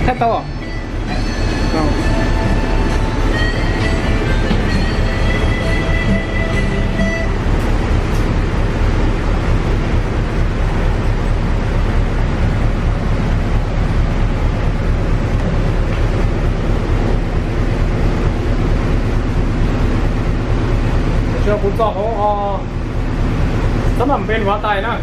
Thab tau. Tso kuv txo hauv, txhob mam pem huav tais na.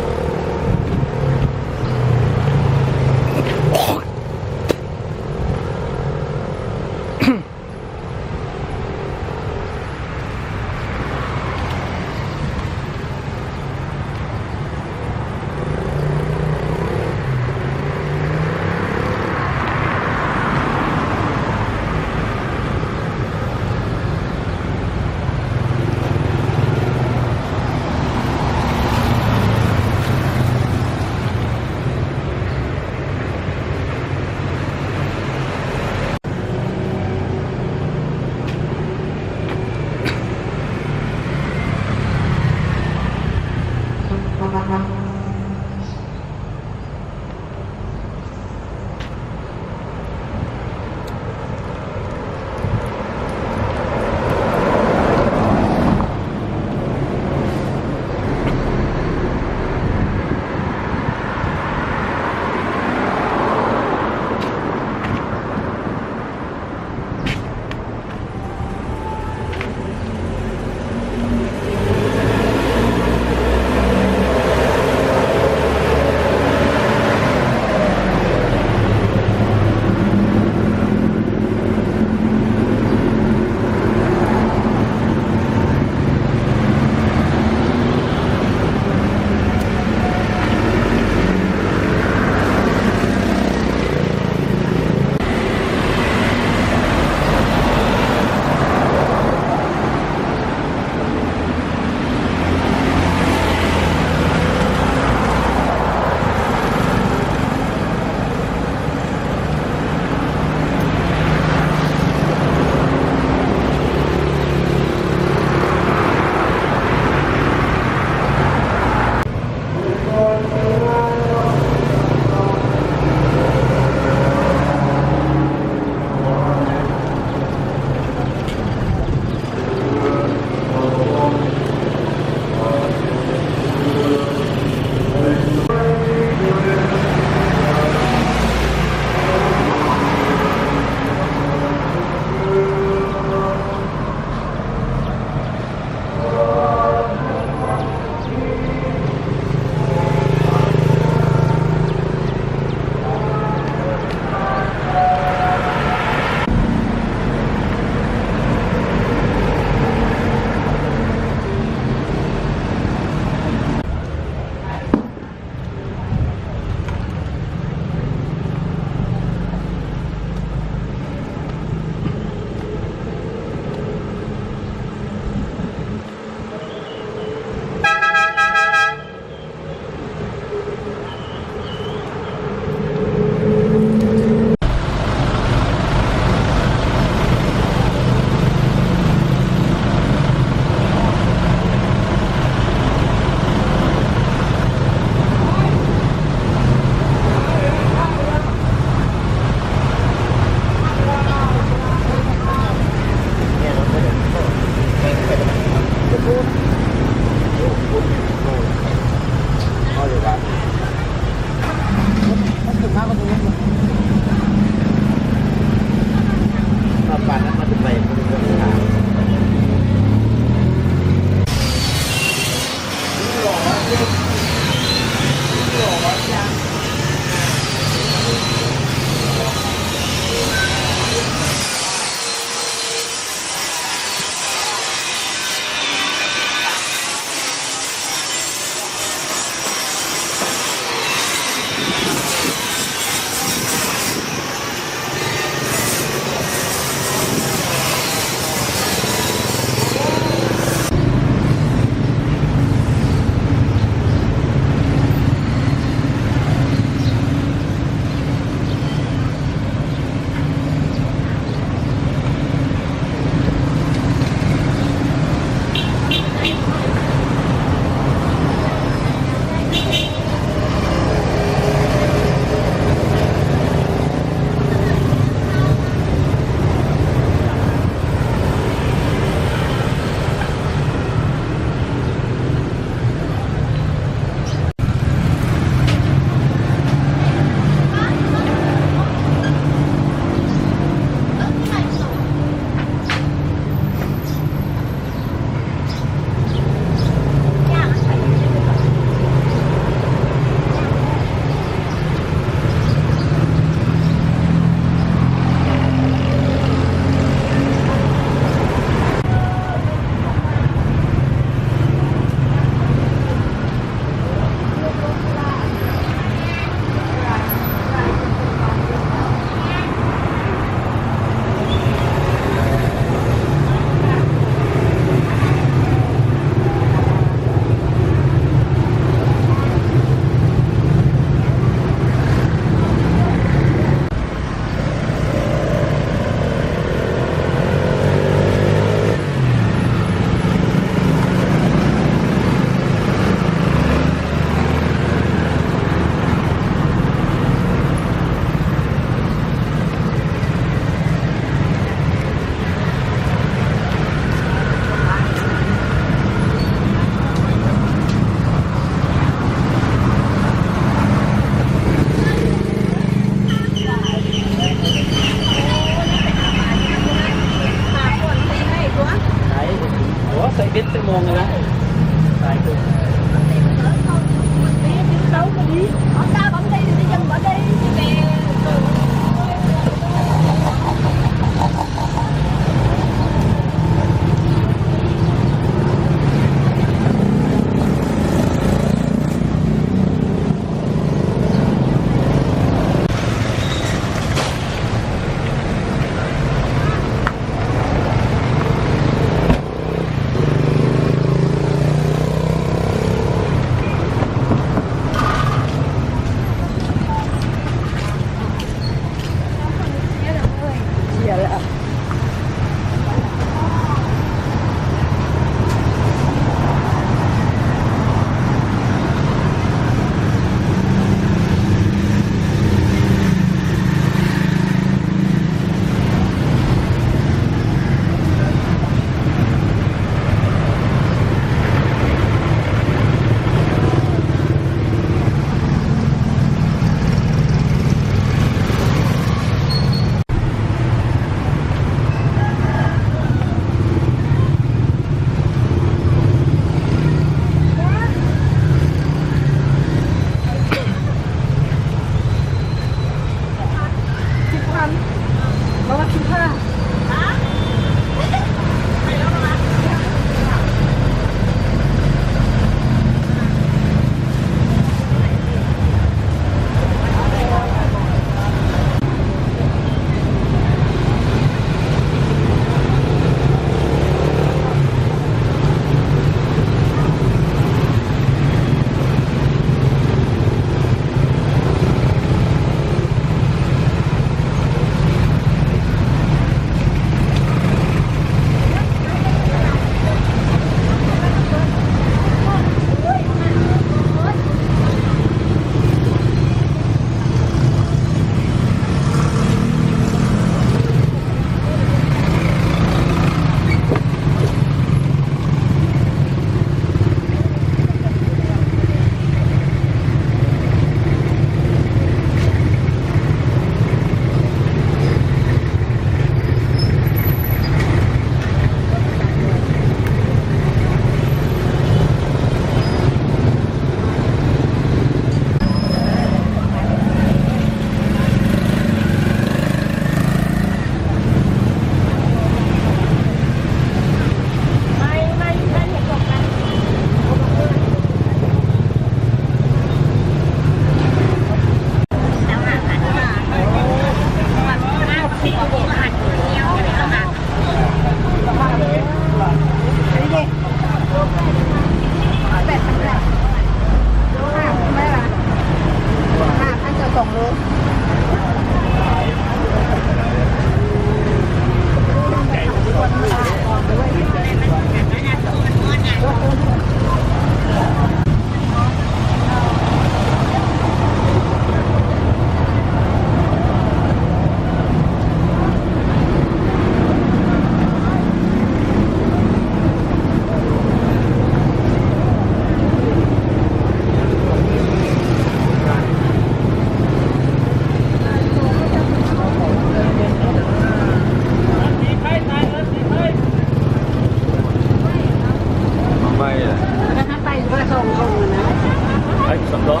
Đó.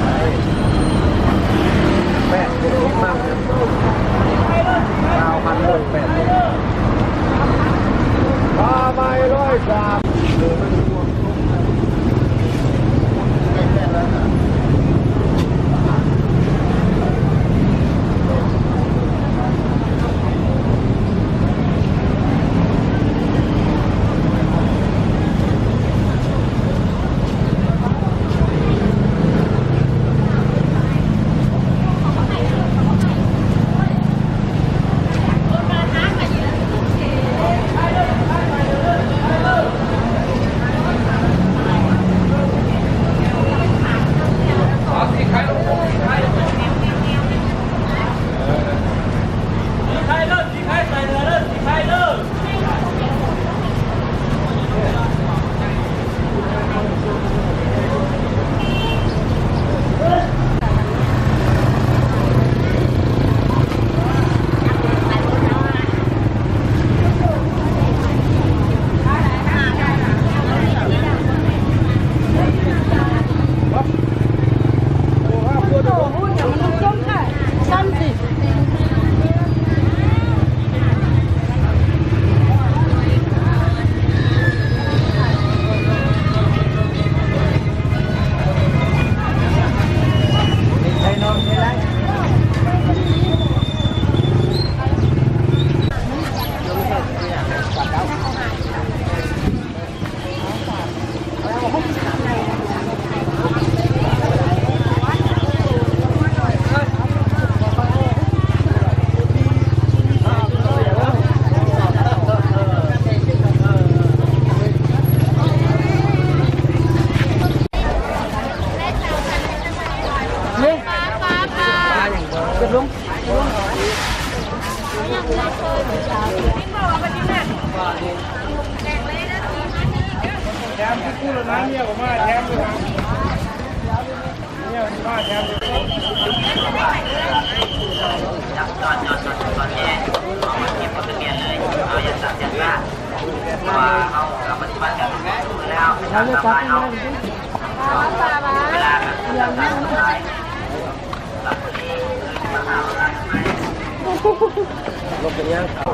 Đấy. Pẹt, cái đũa măng này. Bao ăn luôn pẹt luôn. Ba mươi lăm.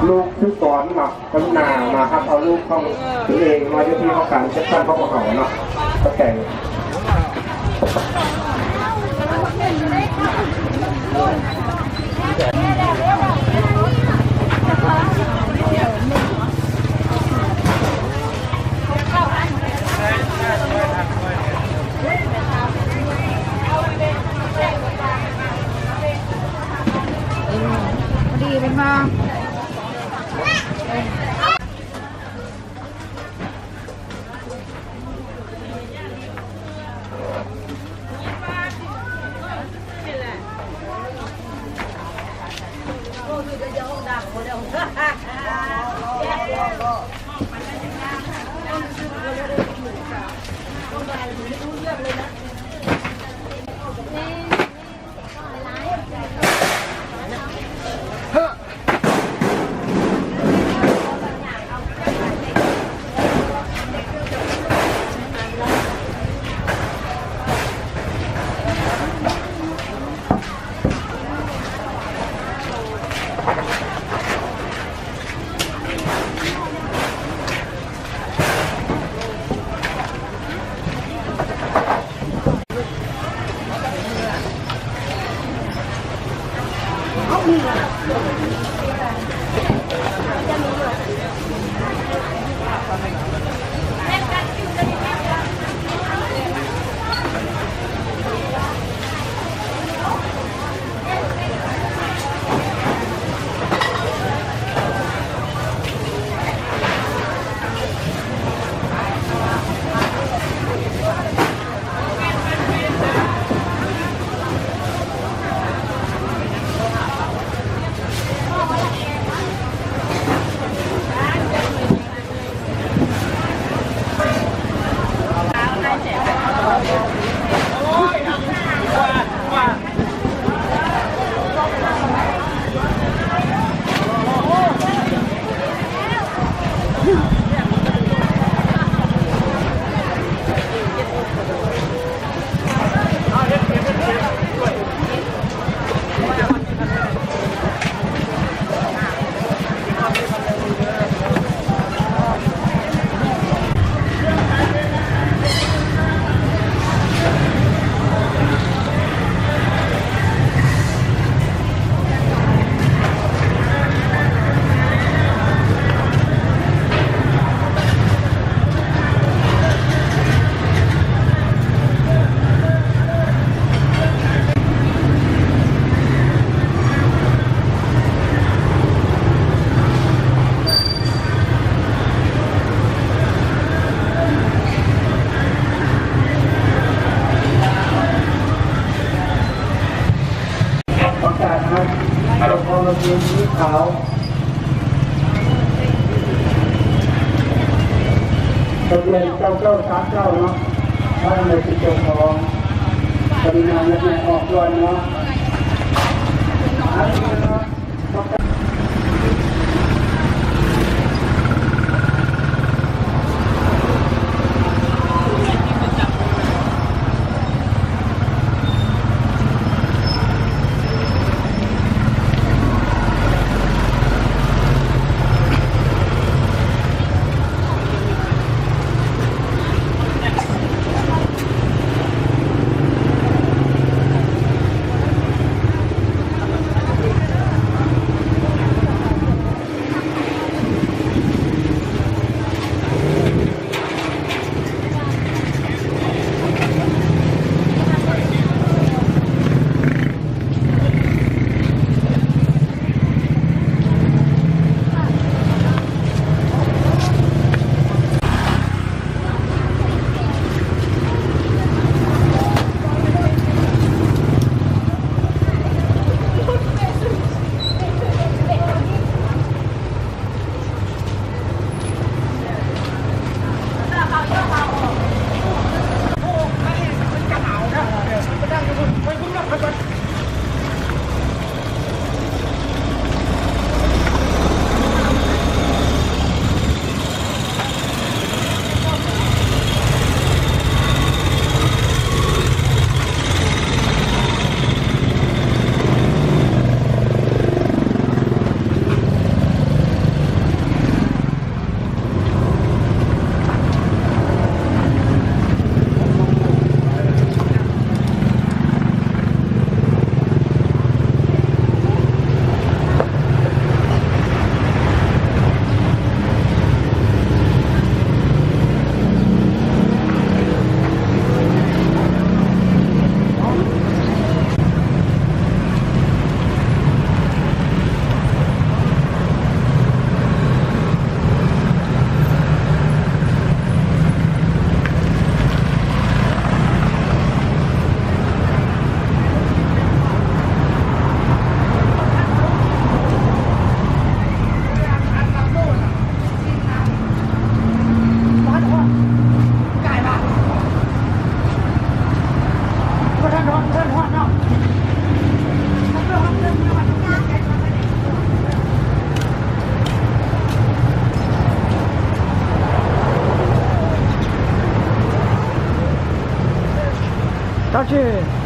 ลูกผู้สอนเนาะ กรุณามารับเอาลูกของตัวเองมาอยู่ที่ห้องการจัดตั้งของพวกเขาเนาะ ก็แต่ง พอดีเป็นมา Đầu tiên Mỹ Thảo, đầu tiên châu Châu, xã Châu nó, nó là một thị trường màu hồng, và đi nào nhập này họ luôn nó. Tab sis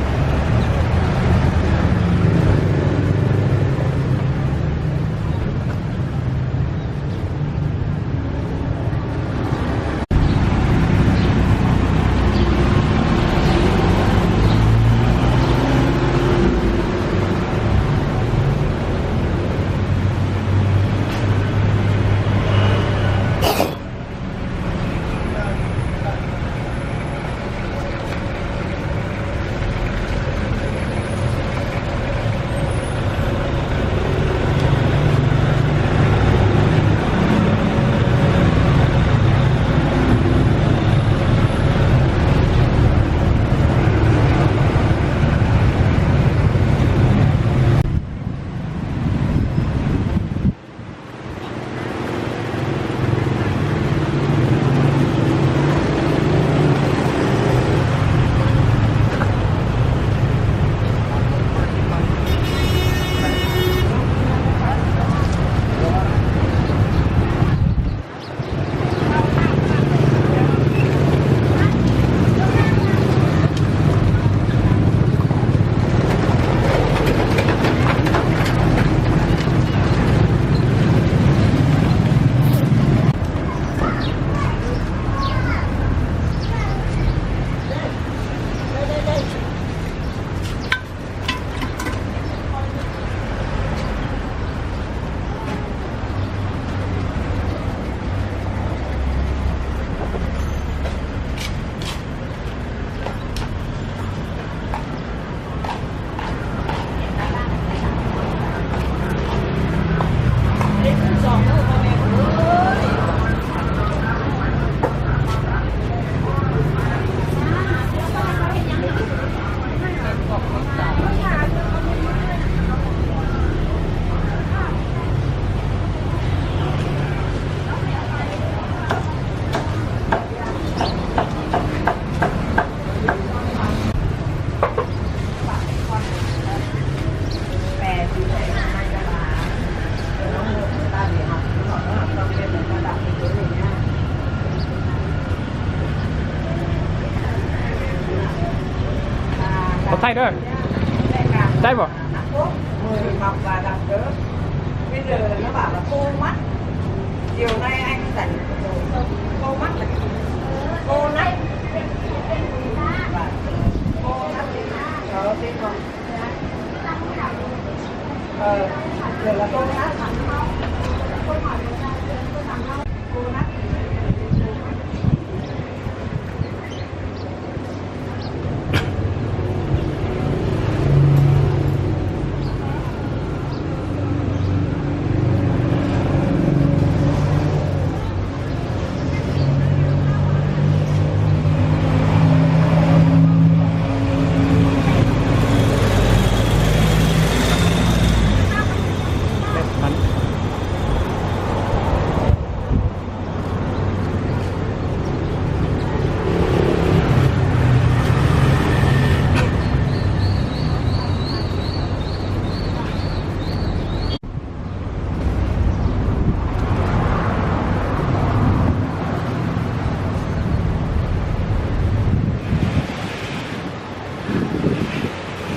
Thaij, Thaij pom. Mười mọc và đậm đớn. Bây giờ là nó bảo là khô mắt. Chiều nay anh rảnh rồi, khô mắt là cái gì? Khô nách. Khô nách. Ờ, thế còn. Ờ, giờ là khô nách. Khô nách.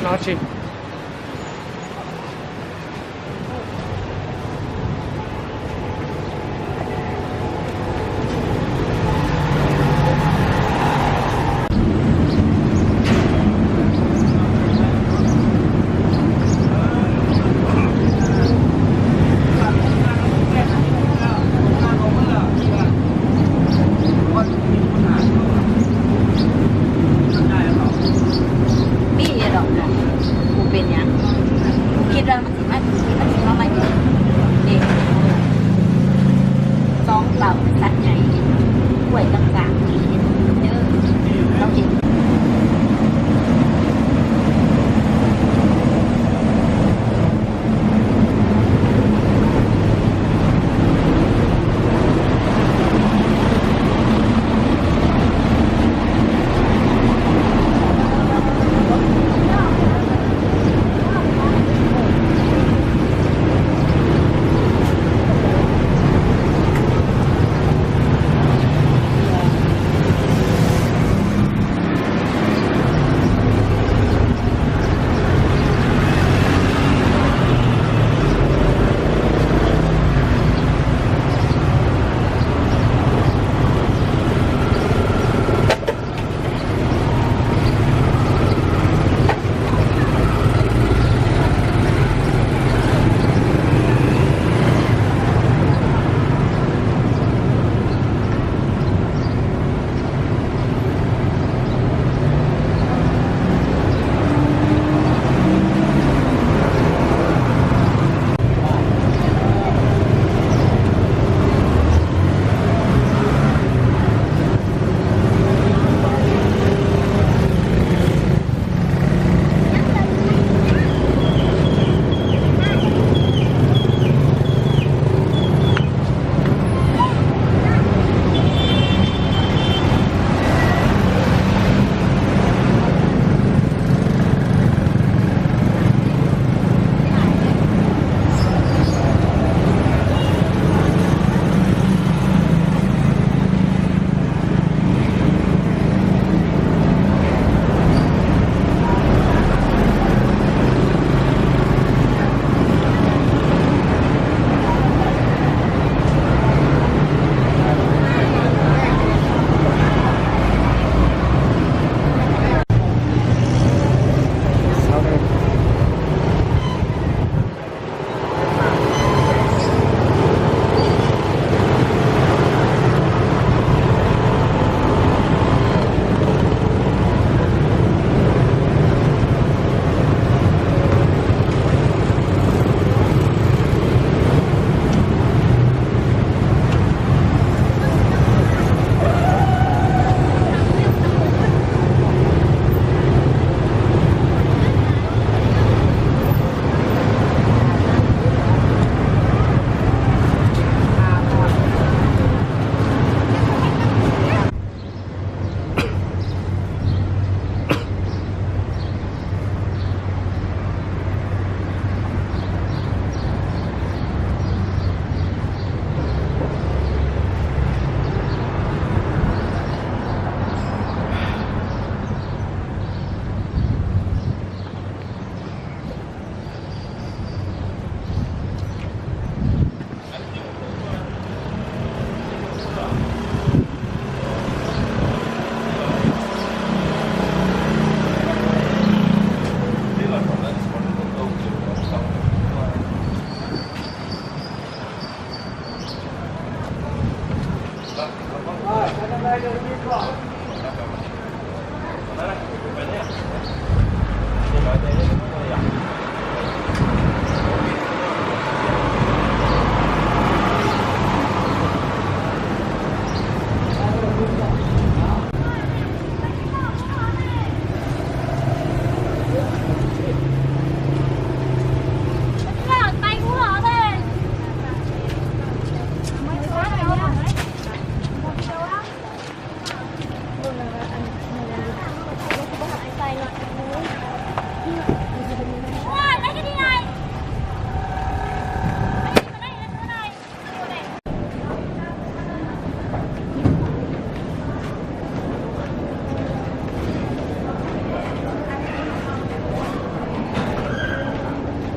Nó tsis. Pib dog no, kuv pem niam, kuv kiv rau mas tsis mas, kuv kiv mas tsis mas mas ces, ces txog tau xav nyai, kuj tau xav, tau ces.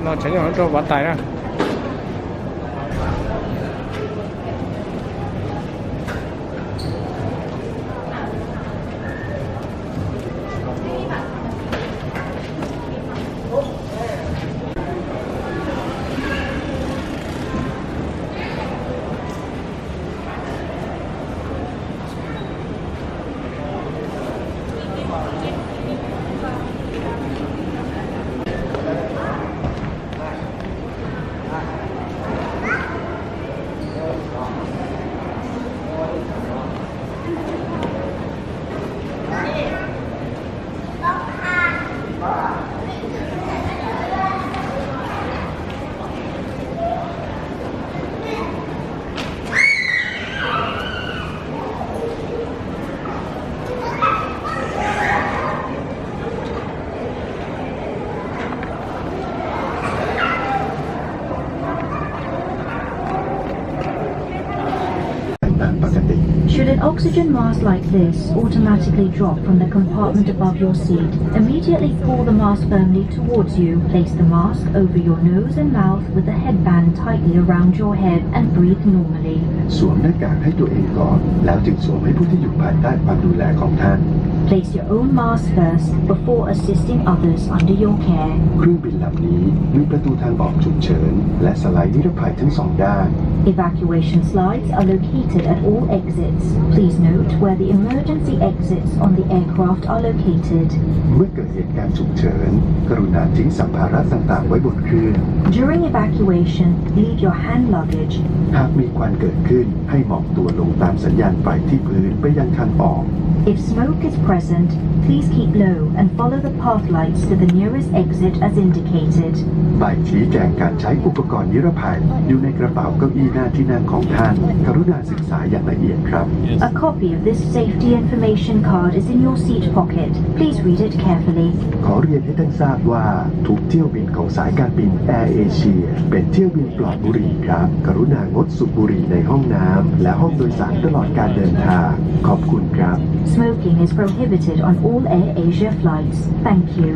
No tseem nyob rau Vab Tais na. Should an oxygen mask like this automatically drop from the compartment above your seat, immediately pull the mask firmly towards you. Place the mask over your nose and mouth with the headband tightly around your head and breathe normally. สวมหน้ากากให้ตัวเองก่อน แล้วจึงสวมให้ผู้ที่อยู่ภายใต้ความดูแลของท่าน Place your own mask first before assisting others under your care. เครื่องบินลำนี้มีประตูทางออกฉุกเฉิน และสไลด์นิรภัยทั้งสองด้าน Evacuation slides are located at all exits. Please note where the emergency exits on the aircraft are located. เมื่อเกิดเหตุการณ์ฉุกเฉิน กรุณาทิ้งสัมภาระต่างๆ ไว้บนเครื่อง During evacuation, leave your hand luggage. หากมีควันเกิดขึ้น ให้หมอบตัวลงตามสัญญาณไฟที่พื้นไปยังทางออก If smoke is present, please keep low and follow the path lights to the nearest exit as indicated. ใบชี้แจงการใช้อุปกรณ์นิรภัย อยู่ในกระเป๋าเก้าอี้หน้าที่นั่งของท่าน กรุณาศึกษาอย่างละเอียดครับ A copy of this safety information card is in your seat pocket. Please read it carefully. ขอเรียนให้ท่านทราบว่าทุกเที่ยวบินของสายการบินแอร์เอเชียเป็นเที่ยวบินปลอดบุหรี่ครับ กรุณางดสูบบุหรี่ในห้องน้ำและห้องโดยสารตลอดการเดินทาง ขอบคุณครับ Smoking is prohibited on all Air Asia flights. Thank you.